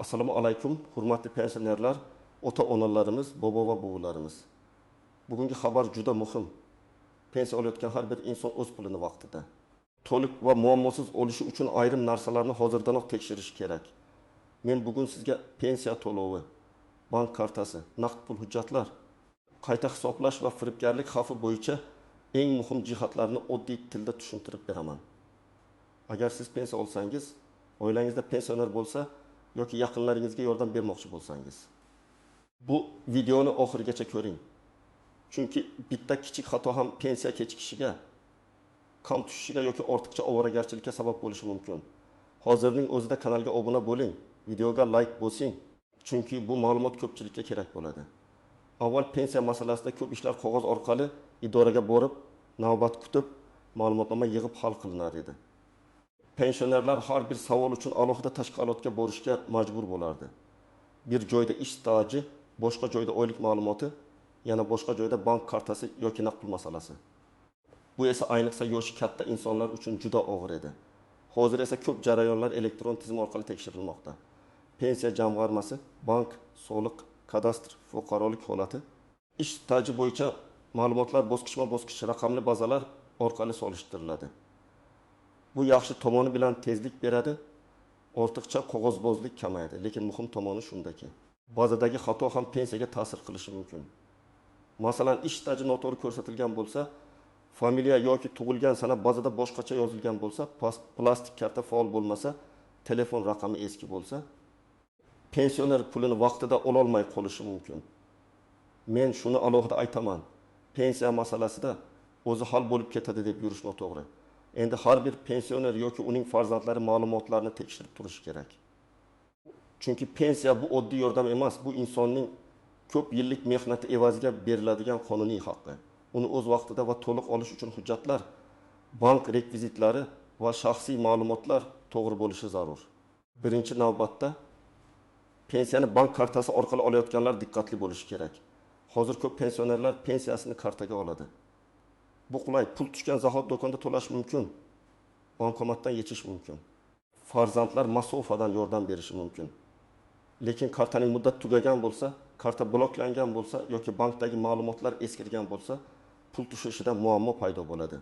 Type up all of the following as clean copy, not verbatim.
Assalomu alaykum, hurmatli pensionerlar, ota-onalarimiz, bobo va buvilarimiz. Bugungi xabar juda muhim. Pensiya olayotgan har bir inson o'z pulini vaqtida, to'liq va muammosiz olishi uchun ayrim narsalarni hozirdanoq tekshirish kerak. Men bugun sizga pensiya to'lovi, bank kartasi, naqd pul hujjatlar, qayta hisoblash va firibgarlik xavfi bo'yicha eng muhim jihatlarni oddiy tilda tushuntirib beraman. Agar siz pensiya olsangiz, oilangizda pensioner bo'lsa yoki yaqinlaringizga yordam bermoqchi bo'lsangiz, bu videoni oxirigacha ko'ring. Chunki bitta kichik xato ham pensiya kechikishiga, kam tushishiga yoki ortiqcha ovoragarchilikka sabab bo'lishi mumkin. Hozirning o'zida kanalga obuna bo'ling, videoga like bosing, chunki bu ma'lumot ko'pchilikka kerak bo'ladi. Avval pensiya masalasida ko'p ishlar qog'oz orqali idoraga borib, navbat kutib, ma'lumotnoma yig'ib hal qilinar edi. Pensionerlar har bir savol uchun alohida tashkilotga borishga majbur bo'lardi. Bir joyda ish staji, boshqa joyda oylik ma'lumoti, yana boshqa joyda bank kartasi yoki naqd pul masalasi. Bu esa ayniqsa yoshi katta insonlar uchun juda og'ir edi. Hozir esa ko'p jarayonlar elektron tizim orqali tekshirilmoqda. Pensiya jamg'armasi, bank, soliq, kadastr, fuqarolik holati, ish staji bo'yicha ma'lumotlar bosqichma-bosqich raqamli bazalar orqali solishtiriladi. Bu yaxshi tomoni bilan tezlik beradi, ortiqcha qog'ozbozlik kamayadi, lekin muhim tomoni shundaki, bazadagi xato ham pensiyaga ta'sir qilishi mumkin. Masalan, ish staji noto'g'ri ko'rsatilgan bo'lsa, familiya yoki tug'ilgan sana bazada boshqacha yozilgan bo'lsa, plastik karta faol bo'lmasa, telefon raqami eski bo'lsa, pensioner pulini vaqtida ololmay qolishi mumkin. Men shuni alohida aytaman. Pensiya masalasida o'zi hal bo'lib ketadi deb yurish noto'g'ri. Endi har bir pensioner yoki uning farzandlari ma'lumotlarni tekshirib turishi kerak. Chunki pensiya bu oddiy yordam emas, bu insonning ko'p yillik mehnati evaziga beriladigan qonuniy haqqi. Uni o'z vaqtida va to'liq olish uchun hujjatlar, bank rekvizitlari va shaxsiy ma'lumotlar to'g'ri bo'lishi zarur. Birinchi navbatda pensiyani bank kartasi orqali olayotganlar diqqatli bo'lishi kerak. Hozir ko'p pensionerlar pensiyasini kartaga oladi. Bu qulay, pul tushgan zahot do'konda to'lash mumkin, bankomatdan yechish mumkin. Farzandlar masofadan yordam berishi mumkin. Lekin kartaning muddati tugagan bo'lsa, karta bloklangan bo'lsa yoki bankdagi ma'lumotlar eskirgan bo'lsa, pul tushishida muammo paydo bo'ladi.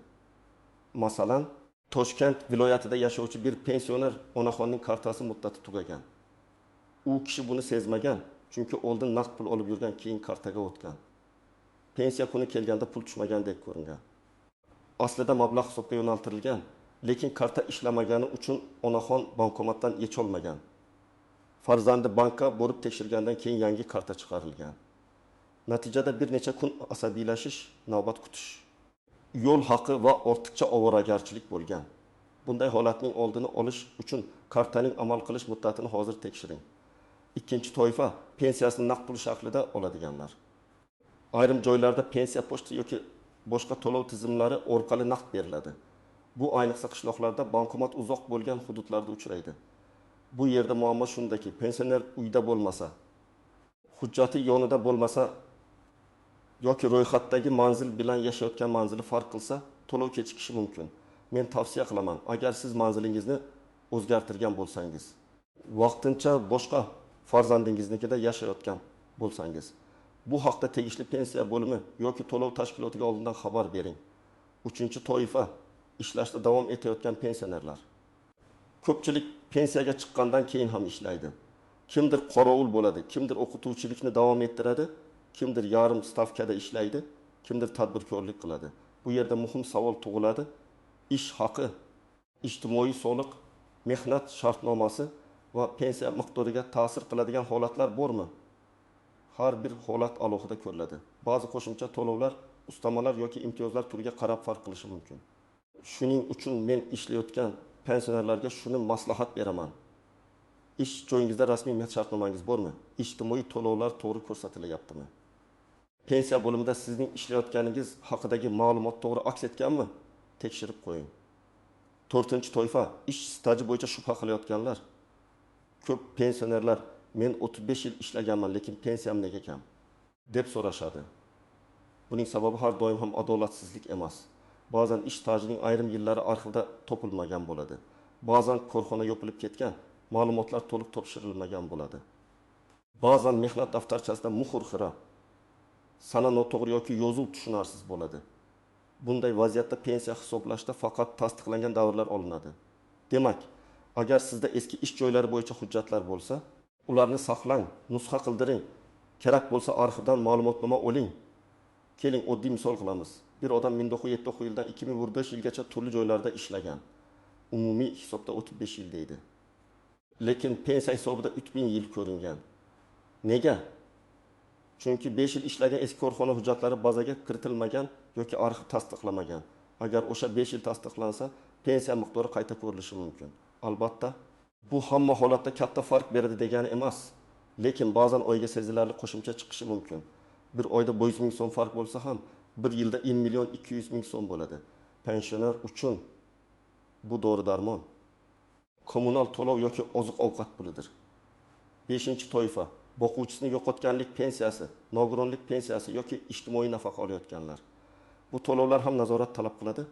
Masalan, Toshkent viloyatida yashovchi bir pensioner onaxonning kartasi muddati tugagan. U kishi buni sezmagan, chunki oldin naqd pul olib yurgan, keyin kartaga o'tgan. Pensiya kuni kelganda pul tushmagandek ko'ringan. Aslida mablag' hisobga yo'naltirilgan, lekin karta ishlamagani uchun onaxon bankomatdan yecholmagan. Farzandi bankka borib tekshirgandan keyin yangi karta chiqarilgan. Natijada bir necha kun asabiylashish, navbat kutish, yo'l haqi va ortiqcha ovoragarchilik bo'lgan. Bunday holatning oldini olish uchun kartaning amal qilish muddatini hozir tekshiring. Ikkinchi toifa pensiyasini naqd pul shaklida oladiganlar. Ayrim joylarda pensiya pochta yoki boshqa to'lov tizimlari orqali naqd beriladi. Bu ayniqsa qishloqlarda bankomat uzoq bo'lgan hududlarda uchraydi. Bu yerda muammo shundaki, pensioner uyda bo'lmasa, hujjati yonida bo'lmasa yoki ro'yxatdagi manzil bilan yashayotgan manzili farq qilsa, to'lov kechikishi mumkin. Men tavsiya qilaman, agar siz manzilingizni o'zgartirgan bo'lsangiz, vaqtincha boshqa farzandingiznikida yashayotgan bo'lsangiz, bu haqda tegishli pensiya bo'limi yoki to'lov tashkilotiga oldindan xabar bering. Uchinchi toifa ishlashda davom etayotgan pensionerlar. Ko'pchilik pensiyaga chiqqandan keyin ham ishlaydi. Kimdir qorovul bo'ladi, kimdir o'qituvchilikni davom ettiradi, kimdir yarim stavkada ishlaydi, kimdir tadbirkorlik qiladi. Bu yerda muhim savol tug'iladi. Ish haqi, ijtimoiy soliq, mehnat shartnomasi va pensiya miqdoriga ta'sir qiladigan holatlar bormi? Har bir holat alohida ko'riladi. Ba'zi qo'shimcha to'lovlar, ustamalar yoki imtiyozlar turiga qarab farq qilishi mumkin. Shuning uchun men ishlayotgan pensionerlarga shuni maslahat beraman. Ish joyingizda rasmiy mehnat shartnomangiz bormi? Ijtimoiy to'lovlar to'g'ri ko'rsatilyaptimi? Pensiya bo'limida sizning ishlayotganingiz haqidagi ma'lumot to'g'ri aks etganmi? Tekshirib qo'ying. To'rtinchi toifa ish staji bo'yicha shubha qilayotganlar. Ko'p pensionerlar men 35 yil ishlaganman, lekin pensiyam nega kam deb so'rashadi. Buning sababi har doim ham adolatsizlik emas. Ba'zan ish stajining ayrim yillari arxivda topilmagan bo'ladi. Ba'zan korxona yopilib ketgan Ma'lumotlar to'liq topshirilmagan bo'ladi. Ba'zan mehnat daftarchasida muhr xira, sana noto'g'ri yoki yozuv tushunarsiz bo'ladi. Bunday vaziyatda pensiya hisoblashda faqat tasdiqlangan davrlar olinadi. Demak, agar sizda eski ish joylari bo'yicha hujjatlar bo'lsa, ularni saqlang, nusxa qildiring. Kerak bo'lsa arxivdan ma'lumotnoma oling. Keling, oddiy misol qilamiz. Bir odam 1979 yildan 2005 yilgacha turli joylarda ishlagan. Umumiy hisobda 35 yil deydi. Lekin pensiya hisobida 3000 yil ko'ringan. Nega? Chunki 5 yil ishlagan eski korxona hujjatlari bazaga kiritilmagan yoki arxiv tasdiqlamagan. Agar o'sha 5 yil tasdiqlansa, pensiya miqdori qayta ko'rilishi mumkin. Albatta, bu hamma holatda katta farq beradi degani emas. Lekin ba'zan oyga sezilarli qo'shimcha chiqishi mumkin. Bir oyda 500 ming so'm farq bo'lsa ham, bir yilda 1 million 200 ming so'm bo'ladi. Pensioner uchun bu dori-darmon, kommunal to'lov yoki oziq-ovqat pulidir. 5-toifa boquvchisini yo'qotganlik pensiyasi, nogironlik pensiyasi yoki ijtimoiy nafaqa olayotganlar. Bu to'lovlar ham nazorat talab qiladi.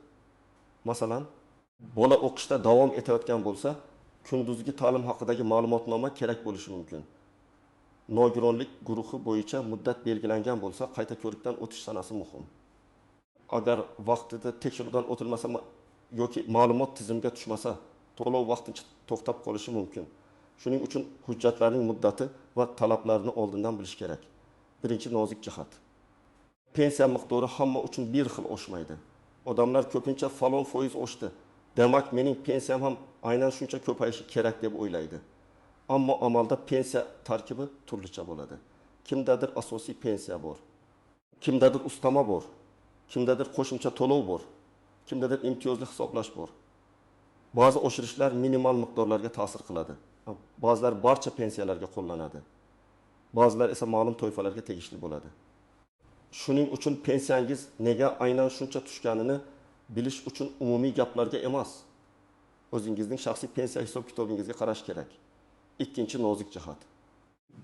Masalan, bola o'qishda davom etayotgan bo'lsa, kunduzgi ta'lim haqidagi ma'lumotnoma kerak bo'lishi mumkin. Nogironlik guruhi bo'yicha muddat belgilangan bo'lsa, qayta ko'rikdan o'tish sanasi muhim. Agar vaqtida tekshiruvdan o'tilmasa yoki ma'lumot tizimga tushmasa, to'lov vaqtincha to'xtab qolishi mumkin. Shuning uchun hujjatlarning muddati va talablarini oldindan bilish kerak. Birinchi nozik jihat. Pensiya miqdori hamma uchun bir xil oshmaydi. Odamlar ko'pincha falon foiz oshdi, demak mening pensiyam ham aynan shuncha ko'payishi kerak deb o'ylaydi. Ammo amalda pensiya tarkibi turlicha bo'ladi. Kimdadir asosiy pensiya bor, kimdadir ustama bor, kimdadir qo'shimcha to'lov bor, kimdadir imtiyozli hisoblash bor. Ba'zi oshirishlar minimal miqdorlarga ta'sir qiladi. Ba'zilar barcha pensiyalarga qo'llanadi. Ba'zilar esa ma'lum toifalarga tegishli bo'ladi. Shuning uchun pensiyangiz nega aynan shuncha tushganini bilish uchun umumiy gaplarga emas, o'zingizning shaxsiy pensiya hisob-kitobingizga qarash kerak. Ikkinchi nozik jihat.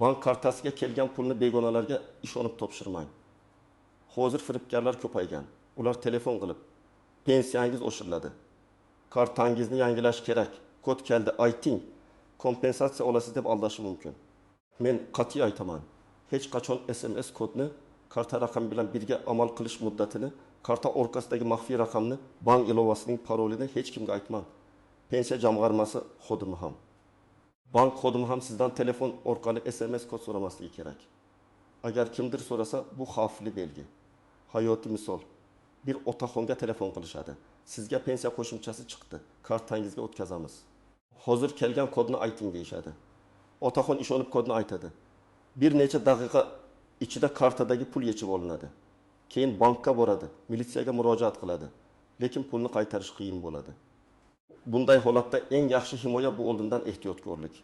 Bank kartasiga kelgan pulni begonalarga ishonib topshirmang. Hozir firibgarlar ko'paygan. Ular telefon qilib, pensiyangiz oshiriladi, kartangizni yangilash kerak, kod keldi, ayting, kompensatsiya olasiz deb aldashi mumkin. Men qat'iy aytaman, hech qachon SMS kodni, karta raqami bilan birga amal qilish muddatini, karta orqasidagi maxfiy raqamni, bank ilovasining parolini hech kimga aytmang. Pensiya jamg'armasi xodimi ham, bank xodimi ham sizdan telefon orqali SMS kod so'ramasligi kerak. Agar kimdir so'rasa, bu xavfli belgi. Hayotiy misol, bir otaxonga telefon qilishadi. Sizga pensiya qo'shimchasi chiqdi, kartangizga o'tkazamiz. Hozir kelgan kodni ayting deyishadi. Otaxon ishonib kodni aytadi. Bir necha daqiqa ichida kartadagi pul yechib olinadi. Keyin bankka boradi, militsiyaga murojaat qiladi. Lekin pulni qaytarish qiyin bo'ladi. Bunday holatda eng yaxshi himoya bu oldindan ehtiyotkorlik.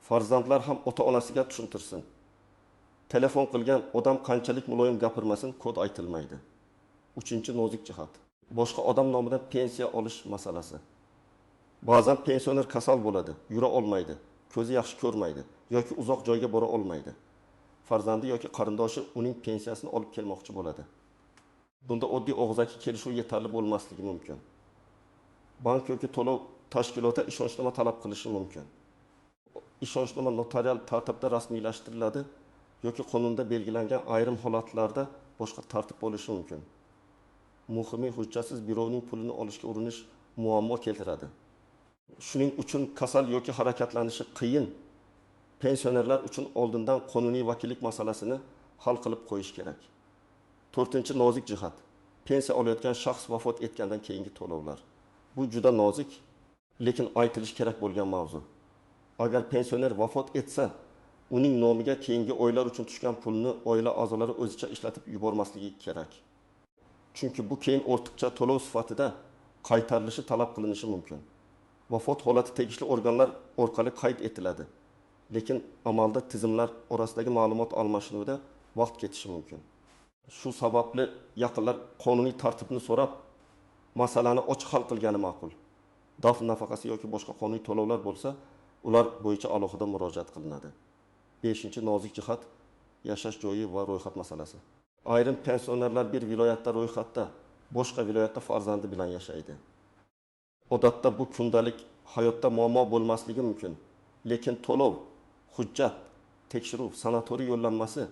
Farzandlar ham ota-onasiga tushuntirsin. Telefon qilgan odam qanchalik muloyim gapirmasin, kod aytilmaydi. Uchinchi nozik jihat. Boshqa odam nomidan pensiya olish masalasi. Ba'zan pensioner kasal bo'ladi, yura olmaydi, ko'zi yaxshi ko'rmaydi yoki uzoq joyga bora olmaydi. Farzandi yoki qarindoshi uning pensiyasini olib kelmoqchi bo'ladi. Bunda oddiy og'zaki kelishuv yetarli bo'lmasligi mumkin. Bank yoki to'lov tashkiloti ishonchnoma talab qilishi mumkin. Ishonchnoma notarial tartibda rasmiylashtiriladi yoki qonunda belgilangan ayrim holatlarda boshqa tartib bo'lishi mumkin. Muhimi, hujjatsiz birovning pulini olishga urinish muammo keltiradi. Shuning uchun kasal yoki harakatlanishi qiyin pensionerlar uchun oldindan qonuniy vakillik masalasini hal qilib qo'yish kerak. To'rtinchi nozik jihat. Pensiya olayotgan shaxs vafot etgandan keyingi to'lovlar. Bu juda nozik, lekin aytilishi kerak bo'lgan mavzu. Agar pensioner vafot etsa, uning nomiga keyingi oylar uchun tushgan pulni oila a'zolari o'zicha ishlatib yubormasligi kerak. Chunki bu keyin ortiqcha to'lov sifatida qaytarilishi talab qilinishi mumkin. Vafot holati tegishli organlar orqali qayd etiladi. Lekin amalda tizimlar orasidagi ma'lumot almashinuvida vaqt ketishi mumkin. Shu sababli yaqinlar qonuniy tartibni so'rab, masalani ochiq hal qilgani ma'qul. Dafn nafaqasi yoki boshqa qonuniy to'lovlar bo'lsa, ular bo'yicha alohida murojaat qilinadi. 5-nozik jihat yashash joyi va ro'yxat masalasi. Ayrim pensionerlar bir viloyatda ro'yxatda, boshqa viloyatda farzandi bilan yashaydi. Odatda bu kundalik hayotda muammo bo'lmasligi mumkin. Lekin to'lov, hujjat, tekshiruv, sanatoriy yo'llanmasi,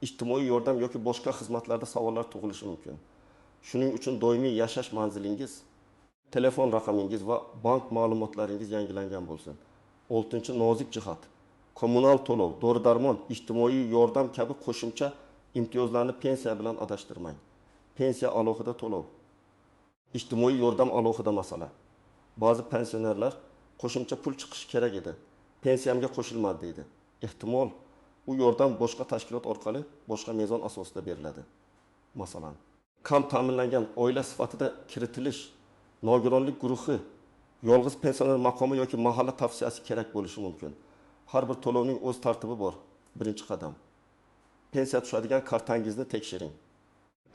ijtimoiy yordam yoki boshqa xizmatlarda savollar tug'ilishi mumkin. Shuning uchun doimiy yashash manzilingiz, telefon raqamingiz va bank ma'lumotlaringiz yangilangan bo'lsin. Oltinchi nozik jihat: kommunal to'lov, dori darmon, ijtimoiy yordam kabi qo'shimcha imtiyozlarni pensiya bilan adashtirmang. Pensiya alohida to'lov, ijtimoiy yordam alohida masala. Ba'zi pensionerlar qo'shimcha pul chiqishi kerak edi, pensiyamga qo'shilmadi deydi. Ehtimol, u yordam boshqa tashkilot orqali, boshqa mezon asosida beriladi. Masalan, kam ta'minlangan oila sifatida kiritilish, nogironlik guruhi, yolg'iz pensioner maqomi yoki mahalla tavsiyasi kerak bo'lishi mumkin. Har bir to'lovning o'z tartibi bor. Birinchi qadam: pensiya tushadigan kartangizni tekshiring.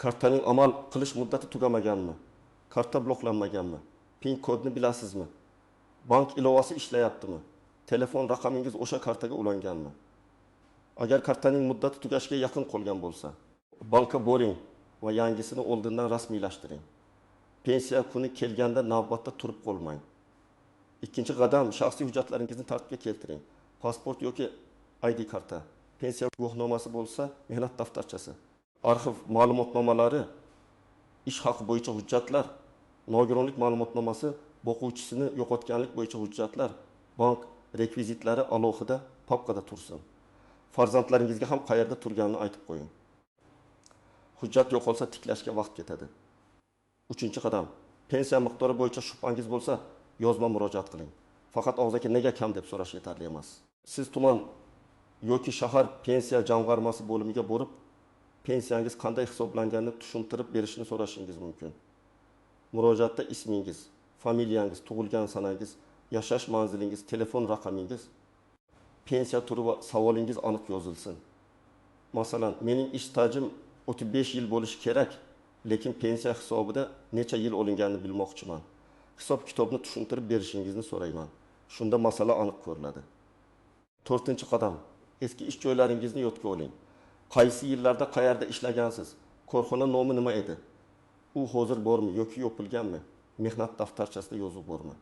Kartaning amal qilish muddati tugamaganmi? Karta bloklanmaganmi? PIN kodni bilasizmi? Bank ilovasi ishlayaptimi? Telefon raqamingiz o'sha kartaga ulanganmi? Agar kartaning muddati tugashiga yaqin qolgan bo'lsa, bankka boring va yangisini oldindan rasmiylashtiring. Pensiya kuni kelganda navbatda turib qolmang. Ikkinchi qadam: shaxsiy hujjatlaringizni tartibga keltiring. Pasport yoki ID karta, pensiya guvohnomasi bo'lsa, mehnat daftarchasi, arxiv ma'lumotnomalari, ish haqi bo'yicha hujjatlar, nogironlik ma'lumotnomasi, boquvchisini yo'qotganlik bo'yicha hujjatlar, bank rekvizitlari alohida papkada tursin. Farzandlaringizga ham qayerda turganini aytib qo'ying. Hujjat yo'qolsa, tiklashga vaqt ketadi. Uchinchi qadam: pensiya miqdori bo'yicha shubhangiz bo'lsa, yozma murojaat qiling. Faqat og'zaki nega kam deb so'rash yetarli emas. Siz tuman yoki shahar pensiya jamg'armasi bo'limiga borib, pensiyangiz qanday hisoblanganini tushuntirib berishini so'rashingiz mumkin. Murojaatda ismingiz, familiyangiz, tug'ilgan sanangiz, yashash manzilingiz, telefon raqamingiz, pensiya turi va savolingiz aniq yozilsin. Masalan, mening ish stajim 35 yil bo'lishi kerak, lekin pensiya hisobida necha yil olinganini bilmoqchiman. Hisob kitobni tushuntirib berishingizni so'rayman. Shunda masala aniq ko'riladi. To'rtinchi qadam: eski ish joylaringizni yodga oling. Qaysi yillarda qayerda ishlagansiz? Korxona nomi nima edi? U hozir bormi yoki yopilganmi? Mehnat daftarchasida yozuv bormi?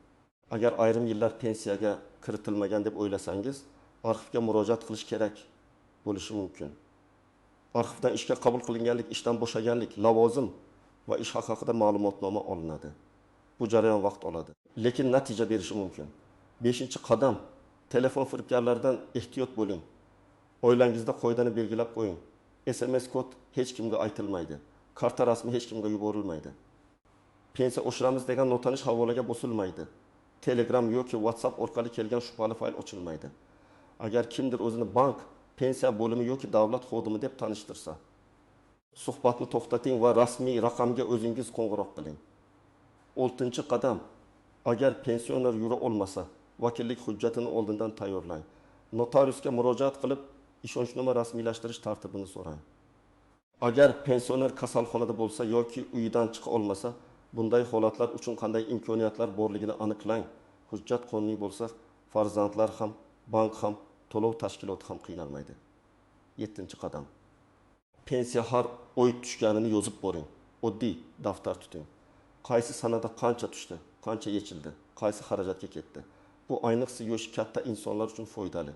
Agar ayrim yillar pensiyaga kiritilmagan deb o'ylasangiz, arxivga murojaat qilish kerak bo'lishi mumkin. Arxivdan ishga qabul qilinganlik, ishdan bo'shaganlik, lavozim va ish haqi haqida ma'lumotnoma olinadi. Bu jarayon vaqt oladi, lekin natija berishi mumkin. Beshinchi qadam: telefon firibgarlaridan ehtiyot bo'ling. Oilangizda qoidani belgilab qo'ying. SMS kod hech kimga aytilmaydi. Karta rasmi hech kimga yuborilmaydi. Pensiya oshiramiz degan notanish havolaga bosilmaydi. Telegram yoki WhatsApp orqali kelgan shubhali fayl ochilmaydi. Agar kimdir o'zini bank, pensiya bo'limi yoki davlat xodimi deb tanishtirsa, suhbatni to'xtating va rasmiy raqamga o'zingiz qo'ng'iroq qiling. Oltinchi qadam: agar pensioner yura olmasa, vakillik hujjatini oldindan tayyorlang. Notariusga murojaat qilib, ishonchnoma rasmiylashtirish tartibini so'rang. Agar pensioner kasalxonada bo'lsa yoki uyidan chiqa olmasa, bunday holatlar uchun qanday imkoniyatlar borligini aniqlang. Hujjat qonuniy bo'lsa, farzandlar ham, bank ham, to'lov tashkiloti ham qiynalmaydi. Yettinchi qadam: pensiya har oy tushganini yozib boring. Oddiy daftar tuting. Qaysi sanada qancha tushdi, qancha yechildi, qaysi xarajatga ketdi. Bu ayniqsa yoshi katta insonlar uchun foydali.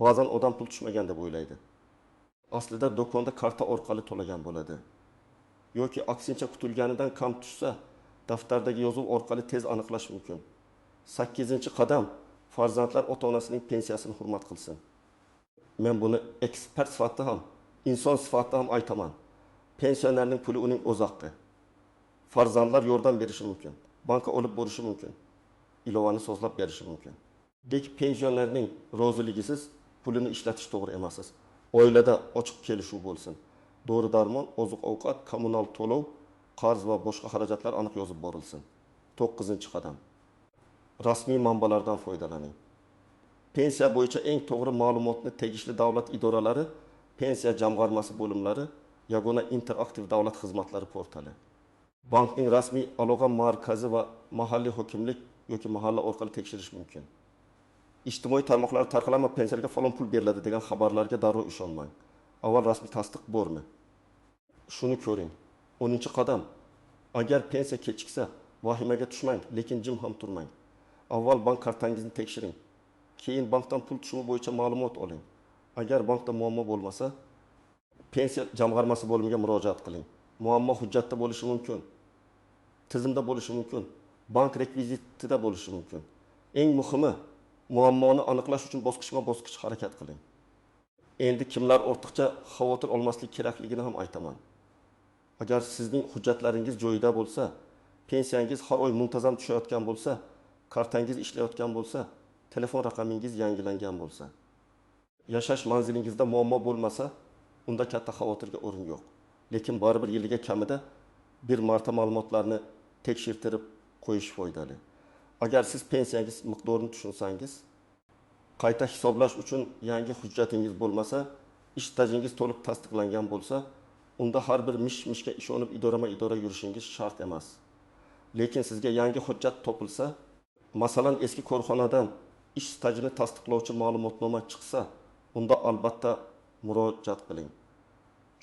Ba'zan odam pul tushmagan deb o'ylaydi. Aslida do'konda karta orqali to'lagan bo'ladi. Yoki aksincha kutilganidan kam tushsa, daftardagi yozuv orqali tez aniqlash mumkin. Sakkizinchi qadam: farzandlar ota-onasining pensiyasini hurmat qilsin. Men buni ekspert sifatida ham, inson sifatida ham aytaman. Pensionerning puli uning o'z haqqi. Farzandlar yordam berishi mumkin, bankka olib borishi mumkin, ilovani sozlab berishi mumkin. Lekin pensionerning roziligisiz pulini ishlatish to'g'ri emas. Oilada ochiq kelishuv bo'lsin. Dori darmon, oziq-ovqat, kommunal to'lov, qarz va boshqa xarajatlar aniq yozib borilsin. To'qqizinchi qadam: rasmiy manbalardan foydalaning. Pensiya bo'yicha eng to'g'ri ma'lumotni tegishli davlat idoralari, pensiya jamg'armasi bo'limlari, yagona interaktiv davlat xizmatlari portali, bankning rasmiy aloqa markazi va mahalliy hokimlik yoki mahalla orqali tekshirish mumkin. Ijtimoiy tarmoqlarda tarqalama pensiyaga falon pul beriladi degan xabarlarga darrov ishonmang. Avval rasmiy tasdiq bormi? Shuni ko'ring. 10-qadam. Agar pensiya kechiksa, vahimaga tushmang, lekin jim ham turmang. Avval bank kartangizni tekshiring. Keyin bankdan pul tushumi bo'yicha ma'lumot oling. Agar bankda muammo bo'lmasa, pensiya jamg'armasi bo'limiga murojaat qiling. Muammo hujjatda bo'lishi mumkin, tizimda bo'lishi mumkin, bank rekvizitida bo'lishi mumkin. Eng muhimi, muammoni aniqlash uchun bosqichma-bosqich harakat qiling. Endi kimlar ortiqcha xavotir olmaslik kerakligini ham aytaman. Agar sizning hujjatlaringiz joyida bo'lsa, pensiyangiz har oy muntazam tushayotgan bo'lsa, kartangiz ishlayotgan bo'lsa, telefon raqamingiz yangilangan bo'lsa, yashash manzilingizda muammo bo'lmasa, unda katta xavotirga o'rin yo'q. Lekin baribir yiliga kamida bir marta ma'lumotlarni tekshirtirib qo'yish foydali. Agar siz pensiyangiz miqdorini tushunsangiz, qayta hisoblash uchun yangi hujjatingiz bo'lmasa, ish stajingiz to'liq tasdiqlangan bo'lsa, unda har bir mish-mishga ishonib idorama-idora yurishingiz shart emas. Lekin sizga yangi hujjat topilsa, masalan, eski korxonadan ish stajini tasdiqlovchi ma'lumotnoma chiqsa, unda albatta murojaat qiling.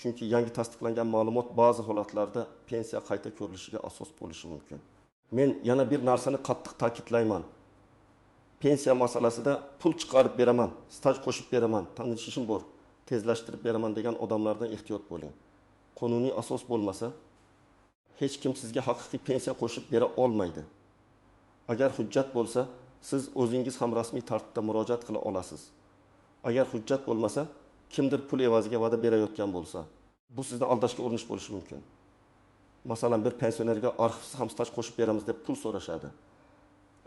Chunki yangi tasdiqlangan ma'lumot ba'zi holatlarda pensiya qayta ko'rilishiga asos bo'lishi mumkin. Men yana bir narsani qattiq ta'kidlayman. Pensiya masalasida pul chiqarib beraman, staj qo'shib beraman, tanishishim bor, tezlashtirib beraman degan odamlardan ehtiyot bo'ling. Qonuniy asos bo'lmasa, hech kim sizga haqiqiy pensiya qo'shib bera olmaydi. Agar hujjat bo'lsa, siz o'zingiz ham rasmiy tartibda murojaat qila olasiz. Agar hujjat bo'lmasa, kimdir pul evaziga va'da berayotgan bo'lsa, bu sizni aldashga urinish bo'lishi mumkin. Masalan, bir pensionerga arxivsiz ham staj qo'shib beramiz deb pul so'rashadi.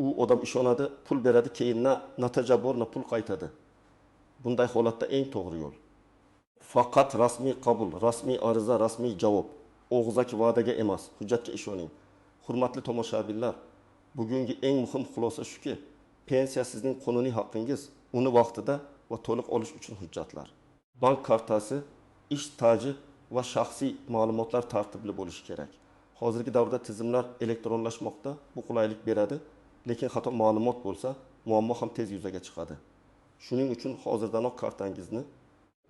U odam ishonadi, pul beradi, keyin na natija bor, na pul qaytadi. Bunday holatda eng to'g'ri yo'l faqat rasmiy qabul, rasmiy ariza, rasmiy javob. Og'zaki va'daga emas, hujjatga ishoning. Hurmatli tomoshabinlar, bugungi eng muhim xulosa shuki, pensiya sizning qonuniy haqqingiz, uni vaqtida va to'liq olish uchun hujjatlar. Bank kartasi, ish staji va shaxsiy ma'lumotlar tartibli bo'lishi kerak. Hozirgi davrda tizimlar elektronlashmoqda, bu qulaylik beradi, lekin xato ma'lumot bo'lsa, muammo ham tez yuzaga chiqadi. Shuning uchun hozirdanoq kartangizni,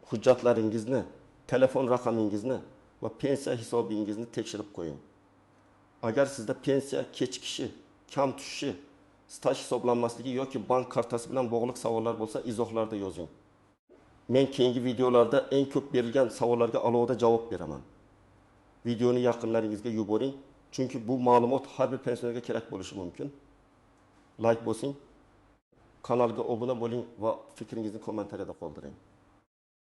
hujjatlaringizni, telefon raqamingizni va pensiya hisobingizni tekshirib qo'ying. Agar sizda pensiya kechikishi, kam tushishi, staj hisoblanmasligi yoki bank kartasi bilan bog'liq savollar bo'lsa, izohlarda yozing. Men keyingi videolarda eng ko'p berilgan savollarga alohida javob beraman. Videoni yaqinlaringizga yuboring, chunki bu ma'lumot har bir pensionerga kerak bo'lishi mumkin. Like bosing, kanalga obuna bo'ling va fikringizni kommentariyada qoldiring.